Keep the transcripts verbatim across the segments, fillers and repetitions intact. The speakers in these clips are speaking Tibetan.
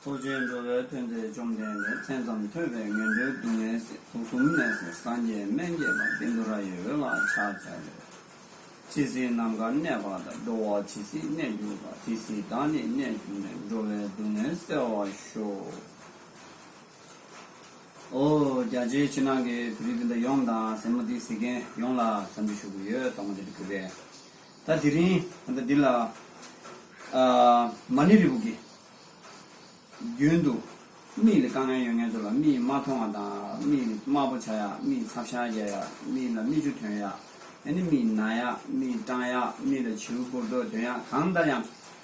ཐུགས་རྗེས་འགྲོ་བའི་མཐུ་རྩལ་བཅོམ་ལྡན་འདས། མཚན་ཙམ་ཐོས་པས་ངན་འགྲོའི་སྡུག་བསྔལ་སེལ། དུག་གསུམ་ནད་སེལ་སངས་རྒྱས་སྨན་གྱི་བདག། ཏིནྡྷུ་ར་ཡི་འོད་ལ་ཕྱག་འཚལ་ལོ། ཇི་སྲིད་ནམ་མཁའ་གནས་པ་དང་། འགྲོ་བ་ཇི་སྲིད་གནས་གྱུར་པ། དེ་སྲིད་བདག་ནི་གནས་གྱུར་ནས། འགྲོ་བའི་སྡུག་བསྔལ་སེལ་བར་ཤོག། ཨོ་རྒྱ་ཆེའི་ཕྱི་ནང་གི་བོད་རིགས་འདི་འདྲ་ཡོངས་དང་ཟེར་མ་འདི་གཟིགས་མཁན་ཡོངས་ལ་འཚམས་འདྲི་ཞུ་གི་ཡོད། ཐོག་མ་དེ་འདྲ་གི་རེད། ད་དེ་རིང་ད་ལྟ་འདི་ལ་ཨ་མ་ཎི་རིལ་བུ་གི་རྒྱུན་དུ་མིག་ལ་དཀའ་ངལ་ཡོད་མཁན་ཚོ་ལ་མིག་མ་མཐོང་བ་དང་། མིག་དམར་པོ་ཆགས་ཡག་མིག་ཚབ་ཤ་རྒྱག་ཡག་མིག་ལ་མིག་ཆུ་ཐོན་ཡག་ཨ་ནི་མིག་ན་ཡག་མིག་སྐྲངས་ཡག་མིག་ལ་བྱིའུ་སྦུར་རྡོ་ཐོན་ཡག་གང་ལྟར་ཡང་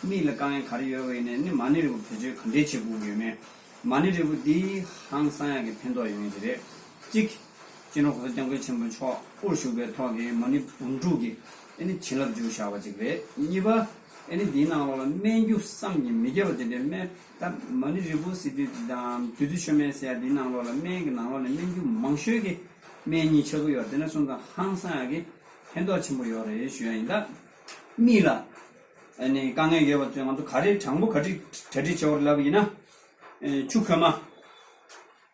མིག་ལ་དཀའ་ངལ་ག་རེ་ཡོད་པ་ཡིན་ནའི་ནི་མ་ཎི་རིལ་བུ་བེད་སྤྱོད་ག་འདྲས་བྱེད་དགོས་ཀྱི་ཡོད་མེད། མ་ཎི་རིལ་བུ་འདིས་ཧང་སང་ཡག་གི་ཕན་ཐོགས་ཡོད་མཁན་ཅིག་རེད། གཅིག་སྤྱི་ནོར་༸གོང་ས་༸སྐྱབས་མགོན་ཆེན་པོ་མཆོག་དབུར་བཞུགས་པའི་ཐོག་གི་མ་ཎི་འབུམ་དྲུག་གི་ཨ་ནི་བྱིན་རླབས་འཇུག་བཞག་པ་ཅིག་རེད། གཉིས་པ་ཨ་ནི་འདིའི་ནང་ལོགས་ལ་སྨན་རྒྱུ་བསམ་གྱིས་མི་ཁྱབ་པ་དེ་འདྲའི་སྨན། ད་མ་ཎི་རིལ་བུ་ཟེར་དུས་དང་བདུད་རྩི་མཆོད་སྨན་ཟེར་ཡག་འདིའི་ནང་ལོགས་ལ་སྨན་གྱི་ནང་ལོགས་ནས་སྨན་རྒྱུ་མང་ཤོས་ཀྱི་སྨན་གཉིས་ཆགས་ཀྱི་ཡོད། དེ་འདྲ་སོང་ཙང་ཧང་སང་ཡག་གི་ཕན་ཐོགས་ཆེན་པོ་ཡོད་རེད་ཞུ་ཡག་ཡིན། ད་མིག་ལ་ཨ་ནི་དཀའ་ངལ་ཡོད་པ་ཚོས་ང་ཚོ་ག་རེ་དྲང་པོ་ག་རེ་གྲ་སྒྲིག་བྱེད་དགོས་རེད་ལབ་པ་ཡིན་ན། ཨེ་ཆུ་ཁོལ་མ།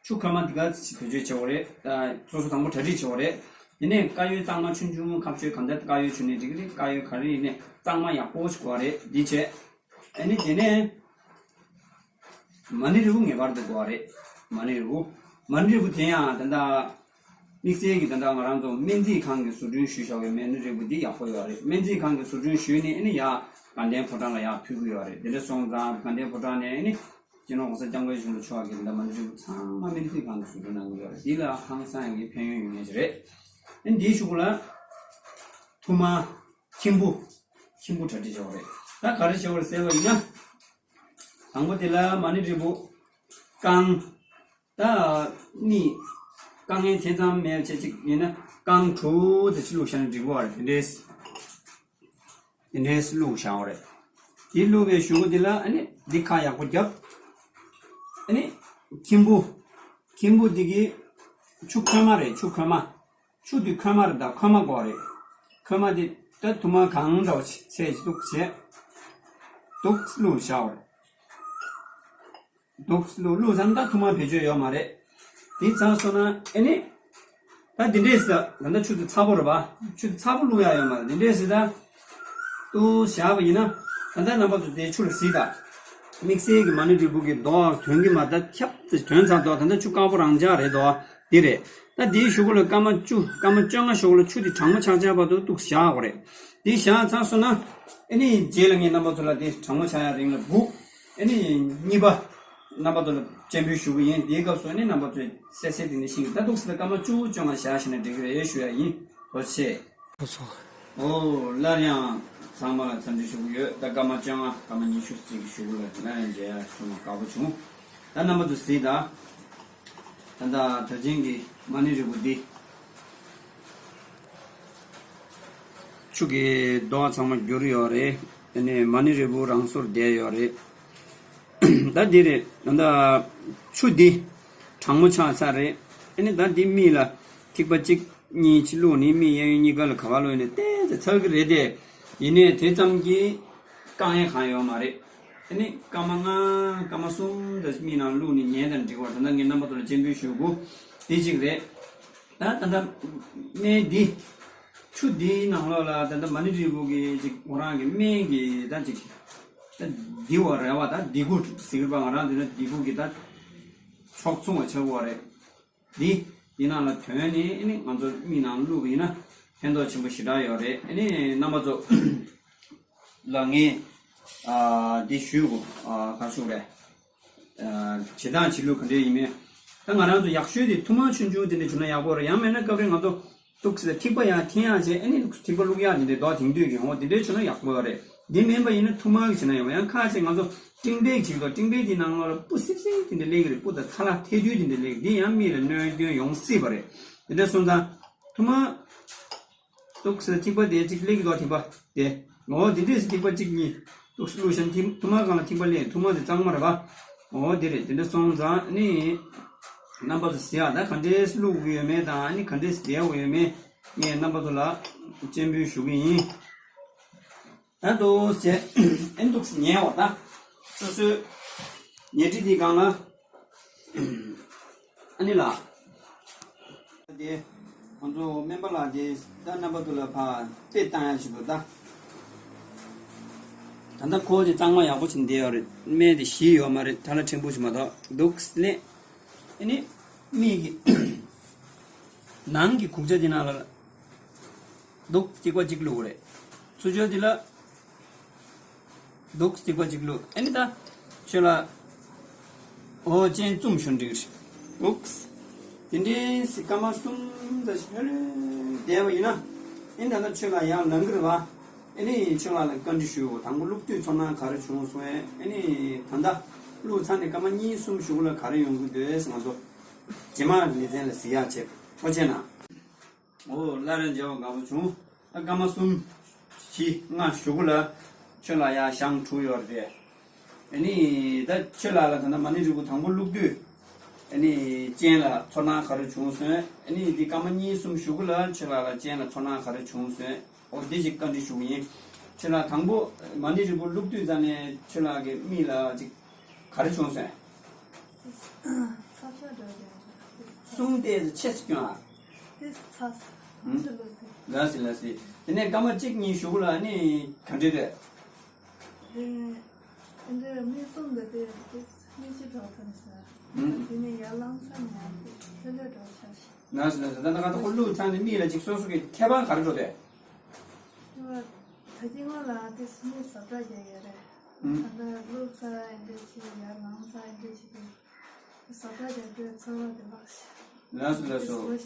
ཆུ་ཁོལ་མ་འདི་ག་ཚོད་ཅིག་བེད་སྤྱོད་བྱེད་དགོས་རེད། ད་སོ་སོ་དང་པོ་གྲ་སྒྲིག་བྱེད་དགོས་རེད། དེ་ནས་དཀར་ཡོལ་གཙང་མ་ཆུང་ཆུང་ཁ་བཅད་གང་ལྟར་དཀར་ཡོལ་བྱུགས་ནས་འགྲིག་གི་རེད། དཀར་ཡོལ་ག་རེ་ཡིན་ནའི་གཙང་མ་ཡག་པོ་ཞིག་དགོས་རེད། འདི་བྱས། ཨ་ནི་དེ་ནས་མ་ཎི་རིལ་བུ་ངེས་པར་དུ་དགོས་རེད། མ་ཎི་རིལ་བུ། མ་ཎི་རིལ་བུ་དེ་ཡང་ད་ལྟ་དམིགས་བསལ་གྱི་ད་ལྟ་ང་རང་ཚོ་སྨན་རྩིས་ཁང་གི་བཟོ་སྐྲུན་ཞུས་བཞག་པའི་མ་ཎི་རིལ་བུ་འདི་ཡག་པོ་ཡོད་རེད། སྨན་རྩིས་ཁང་གི་བཟོ་སྐྲུན་ཞུས་ནས་ཨ་ནི་ཡར་དགའ་ལྡན་ཕོ་བྲང་ལ་ཡར་ཕུལ་གྱི་ཡོད་རེད། དེ་འདྲ་སོང་ཙང་དགའ་ལྡན་ཕོ་བྲང་ནས་ཨ་ནི་སྤྱི་ནོར་༸གོང་ས་༸སྐྱབས་མགོན་ཆེན་པོ་མཆོག་གིས་ད་ལྟ་མ་ཎི་རིལ་བུ་ཚང་མ་སྨན་རྩིས་ཁང་གི་བཟོ་སྐྲུན་གནང་གི་ཡོད་རེད། འདི་ལ་ཧང་སང་ཡག་གི་ཕན་ཡོན་ཡོད་མཁན་ཅིག་རེད། ཨ་ནི་འདིའི་གཞུག་ལ་ཐུར་མ། ཁྱིམ་བུ། ཁྱིམ་བུ་གྲ་སྒྲིག་བྱེད་དགོས་རེད། ད་ག་རེ་བྱེད་དགོས་རེད་ཟེར་བ་ཡིན་ན། དང་པོ་དེ་ལ་མ་ཎི་རིལ་བུ་རྐང་། ད་གཉིས། དཀའ་ངལ་དེ་ཙམ་མེད་བྱས་ཅིག་ཡིན་ན་རྐང་དྲུག་ཙམ་ཅིག་བླུགས་བཞག་ན་འགྲིག་གི་རེད། དེ་འདྲས། དེ་འདྲས་བླུགས་བཞག་པ་རེད། དེ་བླུགས་པའི་གཞུག་གུ་དེ་ལ་ཨ་ནི་འདི་ཁ་ཡག་པོ་བརྒྱབ། ཨ་ནི་ཁྱིམ་བུ། ཁྱིམ་བུ་འདི་གི་ཆུ་ཁོལ་མ་རེད། ཆུ་ཁོལ་མ། ཆུ་དེ་ཁོལ་མ་རེད། ད་ཁོལ་མ་དགོས་རེད། ཁོལ་མ་དེ་ད་ཐུར་མ་གང་འདྲ་བ་ཚད་ཅིག་འདུག་བྱས། འདུག་བླུགས་བཞག་པ་རེད། འདུག་བླུགས་བླུགས་ཙང་ད་ཐུར་མ་བེད་སྤྱོད་ཡོད་མ་རེད། དེ་ཚར་སོང་ན་ཨ་ནི། ད་འདི་འདྲས་ཟེར་ད་ད་ལྟ་ཆུ་དེ་ཚ་པོ་རེད་པ། ཆུ་དེ་ཚ་པོ་བླུགས་ཡག་ཡོད་མ་རེད། འདི་འདྲས་ཟེར་ད། ཏུ་བཞག་པ་ཡིན་ན། ད་ལྟ་རྣམ་པ་ཚོ་དེ་ཆུ་ལ་གཟིགས་དང་། དམིགས་བསལ་གྱི་མ་ཎི་རིལ་བུ་གི་མདོག་ཐོན་གྱི་མ། ད་ཁྱབ་ཏུ་ཐོན་ཚར་འདུག་ད་ལྟ་ཆུ་དཀར་པོ་རང་འཇགས་རེད་དོ། འདི་རེད། ད་དེའི་གཞུག་གུ་ལ་སྐར་མ་བཅུ་སྐར་མ་བཅོ་ལྔ་གཞུག་གུ་ལ་ཆུ་དེ་གྲང་མོ་ཆགས་ཆགས་བར་དུ་ཏུ་བཞག་དགོས་རེད། དེ་བཞག་ཚར་སོང་ན། ཨ་ནི་རྗེས་ལ་ངས་རྣམ་པ་ཚོ་ལ་དེ་གྲང་མོ་ཆགས་ཡག་རིང་ལ་སྦུག་ཨ་ནི་གཉིས་པ། རྣམ་པ་ཚོ་ལ་སྤྱན་འབུལ་ཞུ་གི་ཡིན། དེའི་སྐབས་སུ་ནི་རྣམ་པ་ཚོས་གསལ་གསལ་དེ་ནི་ཤེས་ཀྱི། ད་འདུག་སེ་ད་སྐར་མ་བཅུ་བཅོ་ལྔ་བཞག་ཤེས་ན་འགྲིག་གི་རེད་ཞུ་ཡག་ཡིན། ཐུགས་རྗེ་ཆེ། ཨོ་སླར་ཡང་ཚང་མ་ལ་འཚམས་འདྲི་ཞུ་གི་ཡོད། ད་སྐར་མ་བཅོ་ལྔ་སྐར་མ་ཉི་ཤུ་ཅིག་གི་གཞུག་གུ་ལ་སླར་ཡང་མཇལ་ཡག་བྱུང་བ་དགའ་པོ་བྱུང་། ད་རྣམ་པ་ཚོ་གཟིགས་དང་། ད་ལྟ་ད་ཅིང་གི་མ་ཎི་རིལ་བུ་འདི། ཆུ་གི་མདོག་ཚང་མ་འགྱུར་ཡོད་རེད། དེ་ནས་མ་ཎི་རིལ་བུ་རང་སོར་བསྡད་ཡོད་རེད། ད་འདི་རེད། ད་ཆུ་འདི་གྲང་མོ་ཆགས་ཚར་རེད། ཨ་ནི་ད་འདི་མིག་ལ་ཐིགས་པ་གཅིག་གཉིས་ཅིག་བླུགས་ནས་མིག་གཡས་གཡོན་གཉིས་ཀ་ལ་ག་པར་བླུགས་ནས་ཏོག་ཙམ་ཚ་གི་རེད་དེ། ཡིན་ནའི་དེ་ཙམ་གྱིས་དཀའ་ངལ་གང་ཡོད་མ་རེད། ཨ་ནི་སྐར་མ་ལྔ་སྐར་མ་གསུམ་དེ་མིག་ནང་བླུགས་ནས་ཉལ་ན་འགྲིག་པ། ད་ལྟ་ངས་རྣམ་པ་ཚོ་ལ་སྤྱན་འབུལ་ཞུ་དགོས། དེ་གཅིག་རེད། ད་ད་ལྟ་སྨན་འདི། ཆུ་འདིའི་ནང་ལོགས་ལ་ད་ལྟ་མ་ཎི་རིལ་བུ་གི་ཅིག་ཁོ་རང་གི་སྨན་གྱི་ད་ཅིག་ད་འདི་བ་རེད་པ། ད་འདི་གུ་ཟེར་གི་རེད་པ། ང་རང་འདི་ན་འདི་གུ་གི་ད་ཕྱོགས་མཚུངས་པ་ཆགས་ཀྱི་ཡོད་རེད། འདི་འདི་ནང་ལ་ཐོན་ནས་ཨ་ནི་ང་ཚོ་མིག་ནང་བླུགས་པ་ཡིན་ན་ཕན་ཐོགས་ཆེན་པོ་ཞེ་དྲག་ཡོད་རེད། ཨ་ནི་རྣམ་པ་ཚོ་ལ་ངས་ཨ་འདི་ཞུ་དགོས། ཨ་ག་རེ་ཞུ་དགོས་རེད། ཨ་བྱེད་སྟངས་བྱེད་ལུགས་ག་འདྲས་ཡིན་མིན། ད་ང་རང་ཚོ་ཡག་ཤོས་དེ་ཐུར་མ་ཆུང་ཆུང་དེ་འདྲ་བྱུང་ན་ཡག་པོ་རེད། ཡང་མེད་ན་སྐབས་རེ་ང་ཚོ་ཏོག་ཙམ་ཐིགས་པ་ཡང་འཐེན་ཡག་བྱས། ཨ་ནི་ཐིགས་པ་བླུགས་ཡག་དེ་འདྲའི་རྡོ་དེང་དུས་ཀྱི་འོ་དེ་འདྲའི་བྱུང་ན་ཡག་པོ་རེད། དེ་མིན་པ་ཡིན་ན་ཐུར་མ་གི་བྱས་ན་ཡག་པོ། ཡང་ཁ་ཤས་ང་ཚོ་ཀྲིང་ཕེག་ཅིག་དང་། ཀྲིང་ཕེག་དེའི་ནང་ལོགས་ལ་སྤུ་སིབ་སིབ་དེ་འདྲ་སླེབས་ཀྱི་རེད། སྤུ་དང་ཚ་ལ་ཐལ་རྒྱུ་དེ་འདྲ་སླེབས་ཀྱི། དེ་ཡང་མིག་ལ་གནོད་སྐྱོན་ཡོང་སྲིད་པ་རེད། དེ་འདྲ་སོང་ཙང་ཐུར་མ། ཏོག་ཙམ་ཐིགས་པ་དེ་གཅིག་སླེབས་ཀྱི་འདུག་ཐིགས་པ་དེ། འོ་དེ་འདྲས་ཐིགས་པ་གཅིག་གཉིས་ཏོག་ཙམ་བླུགས་བཞག་ན་ཐིགས་ཐུར་མ་སྒང་ལ་ཐིགས་པ་སླེབས། ཐུར་མ་དེ་གཙང་མ་རེད་པ། འོ་དེ་རེད། དེ་འདྲ་སོང་ཙང་ནི་རྣམ་པ་ཚོ་གཟིགས་ཨ། ད་ག་འདྲས་བླུགས་ཡོད་མེད་དང་། ཨ་ནི་ག་འདྲས་བསྡད་ཡོད་མེད་ངས་རྣམ་པ་ཚོ་ལ་སྤྱན་འབུལ་ཞུ་གི་ཡིན། ད་ཏོག་ཙམ་ཨེ་འདུག་ཉལ་བ་ད་སོ་སོའི། ཉལ་ཁྲི་དེའི་སྒང་ལ། ཨ་ནི་ལ། དེ། ཁོང་ཚོ་སྨན་པ་ལགས་དེ་ད་རྣམ་པ་ཚོ་ལ་ཕར་དཔེ་བཏང་ཡ་ཞིག་འདུག་ད། ད་ལྟ་ཁོ་དེ་གཙང་མ་ཡག་པོ་བྱས་ནས་བསྡད་ཡོད་རེད། སྨན་དེ་ཞིག་ཡོད་མ་རེད། ཁྲ་ལ་ཕྲན་བུ་ཞིག་མ་གཏོགས་འདུག་ལས། ཨ་ནི། མིག་གི་ནང་གི་གུག་ཆ་དེ་ནང་ལ་འདུག་སྟེགས་པ་གཅིག་བླུགས་རེད། ཚུར་ཕྱོགས་དེ་ལ་འདུག་སྟེགས་པ་གཅིག་བླུགས། ཨ་ནི་ད་ཁྱོད་ལ་འོ་ཅན་བཙུམ་ཞོན་འགྲིག་རེད། འདུག་དེ་འདྲའི་སྐར་མ་གསུམ་ཙམ་ཞིག་ལྷོད་ལྷོད་བསྡད་པ་ཡིན་ན། ཨ་ནི་ད་ལྟ་ཁྱོད་ལ་ཡང་ལང་གི་རེད་བ། ཨ་ནི་ཁྱོད་ལ་ལ་བཀའ་འདྲི་ཞུ། དང་པོ་བླུགས་དུས་ཚོར་སྣང་ག་རེ་བྱུང་སོང་། ཨ་ནི་ད་ལྟ་བླུགས་ཚར་ནས་སྐར་མ་གཉིས་གསུམ་གཞུག་ལ་ག་རེ་ཡོང་གི་འདུག་ང་ཚོ་རྗེས་མ་ལེ་ཚན་ལ་གཟིགས་ཡག་བྱེད། ཐུགས་རྗེ་གནང་། འོ་སླར་ཡང་མཇལ་བ་དགའ་པོ་བྱུང་། ད་སྐར་མ་གསུམ་བཞི་ལྔ་གཞུག་ལ་ཁྱོད་ལ་ཡ་ཞང་དྲུག་ཡོད་རེད། ཨ་ནི་ད་ཁྱོད་ལ་ལ་ད་ལྟ་མ་ཎི་རིལ་བུ་དང་པོ་བླུགས་དུས། ཨ་ནི་སྤྱན་ལ་ཚོར་སྣང་ག་རེ་བྱུང་སོང་། ཨ་ནི་འདི་སྐར་མ་གཉིས་གསུམ་གཞུག་ལ་ཁྱོད་ལ་ལ་སྤྱན་ལ་ཚོར་སྣང་ག་རེ་བྱུང་སོང་། འོ་འདི་ཞིག་བཀའ་འདྲི་ཞུ་གི་ཡིན། ཁྱོད་ལ་དང་པོ་མ་ཎི་རིལ་བུ་བླུགས་དུས་ཙམ་ནས་ཁྱོད་ལ་གི་མིག་ལ་ཅིག་ག་རེ་བྱུང་སོང་། ཚ་ཤ་འདྲ་བ། གསུང་ཏོག་ཙམ་ཆེ་ཙམ་སྐྱོན་ཨ། དེ་ཚ་ས། ཧུམ། ཚ་ལོ་དེ། ལགས་སེ་ལགས་སེ། དེ་ནས་སྐར་མ་གཅིག་གཉིས་གཞུག་ལ་ནི་ག་འདྲ་རེད། དེ་ནས་འདི་མིག་བཙུམ་འདི་དེ་དེ་མིག་ཆུ་འགྲོ་ཐོན་ས། ཧུམ། དེ་ནས་ཡར་ལངས་ས་ནས་ཡར་དེ་ལྷོད་ལྷོད་འགྲོ་ཆགས་ཤག་ལགས་སེ་ལགས་སེ། ད་ལྟ་ང་ད་ཁོ་བླུགས་ཚར་ནས་མིག་ལ་ཅིག་སོ་སོ་གི་ཁྱད་པར་ག་རེ་འགྲོ་དེ། དེ་བ་ད་གིན་ང་ལ་དེ་མིག་བཟོ་གྲྭ་རྒྱག་ཡོད་རེད། ཧུམ། ད་ལྟ་བླུགས་ཚར་ཡིན་འདྲ་ཞིག་ཡར་ལངས་ཚར་ཡིན་འདྲ་ཞིག་དེ། བཟོ་གྲྭ་རྒྱག་དུས་ཚོར་བ་དེ་ལགས་སེ། ལགས་སོ་ལགས་སོ།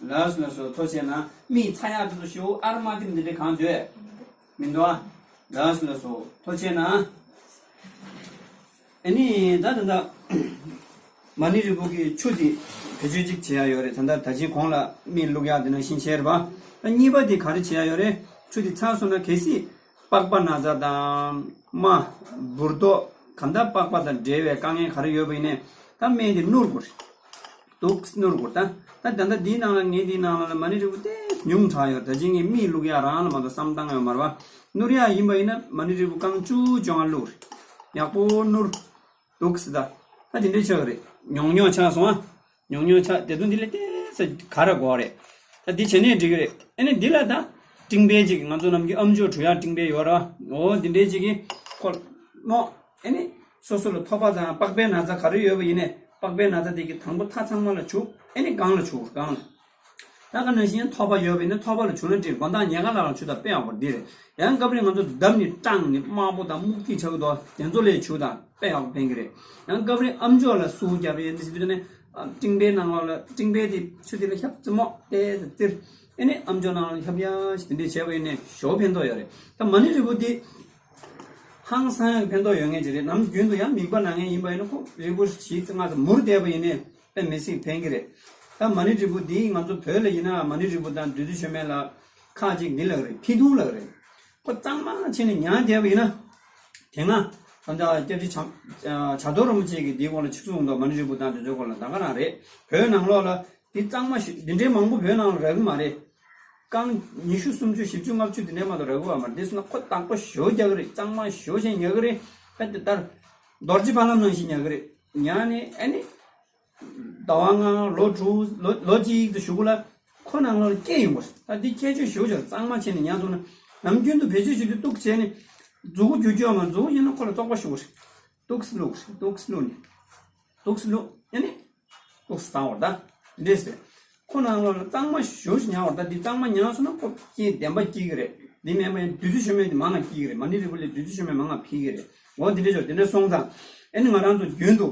ལགས་སོ་ལགས་སོ། ཐུགས་རྗེ་གནང་། མིག་ཚ་ཡག་དེ་ཚོ་ཞུ། ཨར་མ་དེ་འདི་འདྲ་གང་འདོད་མི་འདུག་ཨ། ལགས་སོ་ལགས་སོ། ཐུགས་རྗེ་གནང་། ཨ་ནི་ད་ད་ད་མ་ཎི་རིལ་བུ་གི་ཆུ་དེ་བེད་སྤྱོད་ཅིག་བྱེད་ཡག་ཡོད་རེད། ད་ད་ད་ཅིག་གོང་ལ་མིག་བླུགས་ཡག་དེ་ནང་བཞིན་བྱས་རེད་པ། ད་གཉིས་པ་དེ་ག་རེ་བྱེད་ཡག་ཡོད་རེད། ཆུ་དེ་ཚར་སོང་ན་གལ་སྲིད། པགས་པ་ན་ཚ་དང་། རྨ། འབུར་ཏོག་གང་ལྟར་པགས་པ་དང་འབྲེལ་བའི་དཀའ་ངལ་ག་རེ་ཡོད་པ་ཡིན་ནའི། ད་སྨན་དེ་བསྣུར་དགོས་རེད། འདུག་བསྣུར་དགོས། ད་ད་ད་ལྟ་འདིའི་ནང་ལ་ངས་འདིའི་ནང་ལ་མ་ཎི་རིལ་བུ་ཏོག་ཙམ་ཉུང་དྲགས་ཡོད། ད་ཅི་ངས་མིག་བླུགས་ཡག་རང་ལ་མ་གཏོགས་བསམ་བཏང་ཡོད་མ་རེད་པ། བསྣུར་ཡག་ཡིན་པ་ཡིན་ན་མ་ཎི་རིལ་བུ་རྐང་བཅུ་བཅོ་ལྔ་བླུགས་རེད། ཡག་པོ་བསྣུར། འདུག་སེ་ད། ད་དེ་འདྲ་ཆགས་ཀྱི་རེད། ཉུང་ཉུང་ཆགས་སོང་ཨ། ཉུང་ཉུང་ཆགས། དེ་དུས་འདི་ལ་ཏོག་ཙམ་ག་རེ་དགོས་རེད། ད་འདི་བྱས་ནས་འགྲིག་གི་རེད། ཨ་ནི་འདི་ལ་ད་ཀྲིང་པེ་ཅིག་ང་ཚོ་ནམ་རྒྱུན་ཨམ་ཅོག་འཁྲུ་ཡག་ཀྲིང་པེ་ཡོད་ར། འོ་འདི་འདྲའི་ཅིག་གིས་ཁོ་མོ། ཨ་ནི་སོ་སོ་ལ་ཐོ་པ་དང་པགས་པའི་ན་ཚ་ག་རེ་ཡོད་པ་ཡིན་ནའི་པགས་པའི་ན་ཚ་དེ་གི་དང་པོ་མཐའ་ཚང་མ་ལ་བྱུག་ཨ་ནི་སྒང་ལ་བྱུག་སྒང་ལ། ད་ག་ནང་བཞིན་ཐོ་པ་ཡོད་པ་ཡིན་ན་ཐོ་པ་ལ་བྱུག་ན་འགྲིག་དགོང་དག་ཉལ་ཁ་ལ་ལ་བྱུག་དང་དཔེ་ཡག་པོ་འདི་རེད། ཡང་སྐབས་རེ་ང་ཚོ་འདབ་ནས་སྐྲངས་ནས་དམར་པོ་དང་སྨུག་ཐིག་ཆགས་ཀྱི་འདུག་དེ་ཚོ་ལ་བྱུག་དང་། དཔེ་ཡག་པོ་ཕན་གྱི་རེད། ཡང་སྐབས་རེ་ཨམ་ཅོག་ལ་ཟུག་བརྒྱབ་ཡས་འདི་ཞིག་དུས་ནས། ཀྲིང་པའི་ནང་ལོགས་ལ་ཀྲིང་པའི་དེ་ཆུ་དེ་ལ་ཧྱབ་ཙི་མོག་ཏོག་ཙམ་བཙིར། ཨེ་ནས་ཨམ་ཅོག་ནང་ལ་ཧྱབ་ཡ་ཞིག་དེ་འདྲས་བྱས་པ་ཡིན་ནས་ཞོ་ཕན་ཐོགས་ཡོད་རེད། ད་མ་ཎི་རིལ་བུ་དེ་ཧང་སང་ཡག་ཕན་ཐོགས་ཡོད་ངེས་ཅིག་རེད། ནམ་རྒྱུན་དུ་ཡང་མིད་པ་ན་མཁན་ཡིན་པ་ཡིན་ན་ཁོ་རིལ་བུ་བཞི་ཙམ་ལྔ་ཙམ་མུར་བསྡད་པ་ཡིན་ནས་དཔེ་མི་སྲིད་ཕན་གྱི་རེད། ད་མ་ཎི་རིལ་བུ་འདི་ང་ཚོ་བོད་ལ་ཡིན་ན་མ་ཎི་རིལ་བུ་དང་བདུད་རྩི་མཆོད་མེ་ལ་ཁག་ཅིག་འདི་ལབ་རེད། ཕི་ཐུང་ལབ་རེད། ཁོ་གཙང་མ་བྱས་ནས་མྱངས་བསྡད་པ་ཡིན་ན། དེ་སྔ་ད་ལྟ་སྐྱབས་རྗེ་བྱ་བྱ་རྡོ་རིན་པོ་ཆེ་གིས་འདིའི་སྐོར་ལ་ཆིག་སུ་འོང་དུས་མ་ཎི་རིལ་བུ་དང་དེ་ཚོའི་སྐོར་ལ་ད་ག་རང་རེད། བོད་ནང་ལོགས་ལ་འདི་གཙང་མ་ཞིག་འདི་འདྲའི་མང་པོ་བོད་ནང་ལ་རག་གི་མ་རེད། རྐང་ཉི་ཤུ་སུམ་ཅུ་བཞི་བཅུ་ལྔ་བཅུ་འདི་འདྲའི་མ་གཏོགས་རག་གི་ཡོད་མ་རེད། དེ་སོང་ན་ཁོ་དག་པོ་ཞོ་རྒྱག་གི་རེད། གཙང་མ་ཞོ་བྱས་ཉོ་གི་རེད། ཨ་དེ་ལྟར་རྡོ་རྗེ་ཕ་ལམ་ནང་བཞིན་ཉོ་གི་རེད། ཉོས་ནས་ཨ་ནི། ཟླ་བ་ལྔ་ལོ་དྲུག་ལོ་ལོ་གཅིག་ཏུ་གཞུག་གུ་ལ་ཁོ་ནང་ལོགས་ལ་སྐྱེ་ཡོང་གི་རེད། ད་འདི་ཁྱད་ཆོས་ཞེ་པོ་ཅིག་གཙང་མ་བྱས་ནས་ཉར་འདུག་ན། ནམ་རྒྱུན་དུ་བེད་སྤྱོད་བྱེད་དུས་གཏུག་བྱས་ནས་མཛུ་གུ་རྒྱུ་རྒྱུ་མ་མཛུ་གུ་ཡིན་ན་ཁོ་ལ་བཙོག་པ་ཞུགས་རེད། གཏུག་སེ་བླུགས་རེད། གཏུག་སེ་བླུགས་ནས་གཏུག་སེ་བླུགས་ཨ་ནི་གཏུག་སེ་བཏང་བར་ད་འདྲེས་ཟེར། ཁོ་ནང་ལོགས་ལ་གཙང་མ་ཞེ་པོ་ཅིག་ཉར་བར་ད་འདི་གཙང་མ་ཉར་སོང་ན་ཁོ་རྐྱེན་བདེན་པ་སྐྱེ་གི་རེད། འདི་མེད་པ་ཡིན་བདུད་རྩི་མཆོད་མེ་དེ་མང་ང་སྐྱེ་གི་རེད། མ་ཎི་རིལ་བུ་ལས་བདུད་རྩི་མཆོད་མེ་མང་ང་ཕི་གི་རེད། འོ་འདི་འདྲས་ཆོག་དེ་འདྲས་སོང་ཙང་ཨ་ནི་ང་རང་ཚོ་རྒྱུན་དུ་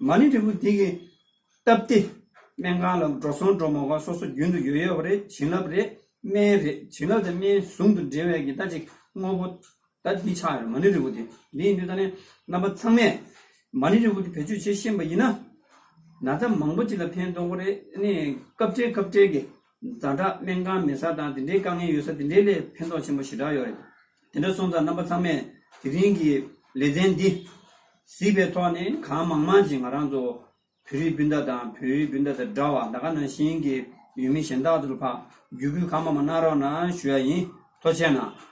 མ་ཎི་རིལ་བུ་འདི་གི་སྟབས་བདེ། སྨན་ཁང་ལ་འགྲོ་སོང་འགྲོ་མ་དགོས། སོ་སོ་རྒྱུན་དུ་ཡོད་ཡོད་པ་རེད། བྱིན་རླབས་རེད། སྨན་རེད། བྱིན་རླབས་དང་སྨན་ཟུང་དུ་འབྲེལ་བའི་གི་ད་ཅིག་དངོས་པོ་ད་འདི་ཆགས་ཡོད་རེད། མ་ཎི་རིལ་བུ་དེ་འདི་ཡིན་དུས་ད་ནི་རྣམ་པ་ཚང་མས་མ་ཎི་རིལ་བུ་དེ་བེད་སྤྱོད་བྱེད་ཤེས་པ་ཡིན་ན་ན་ཚ་མང་པོ་ཅིག་ལ་ཕན་ཐོགས་ཀྱི་རེད། ཨ་ནི་སྐབས་འཕྲལ་སྐབས་འཕྲལ་གི་ཛ་དྲག་སྨན་ཁང་མེད་ས་དང་དེ་འདྲའི་དཀའ་ངལ་ཡོད་ས་དེ་འདྲའི་ལས་ཕན་ཐོགས་ཆེན་པོ་ཞེ་དྲག་ཡོད་རེད། དེ་འདྲ་སོང་ཙང་རྣམ་པ་ཚང་མས་དེ་རིང་གི་ལེ་ཚན་འདི་གཟིགས་པའི་ཐོག་ནས་གང་མང་མང་ཅིག་ང་རང་ཚོ་བོད་རིགས་སྤུན་ཟླ་དང་བོད་རིགས་སྤུན་ཟླ་དང་འདྲ་བ་ད་ག་ནང་བཞིན་གྱི་ཡུལ་མི་གཞན་དག་ཚོར་ཕར་བརྒྱུད་སྐུལ་གང་མང་མང་གནང་རོགས་གནང་ཞུ་ཡ་ཡིན། ཐུགས་རྗེ་གནང་།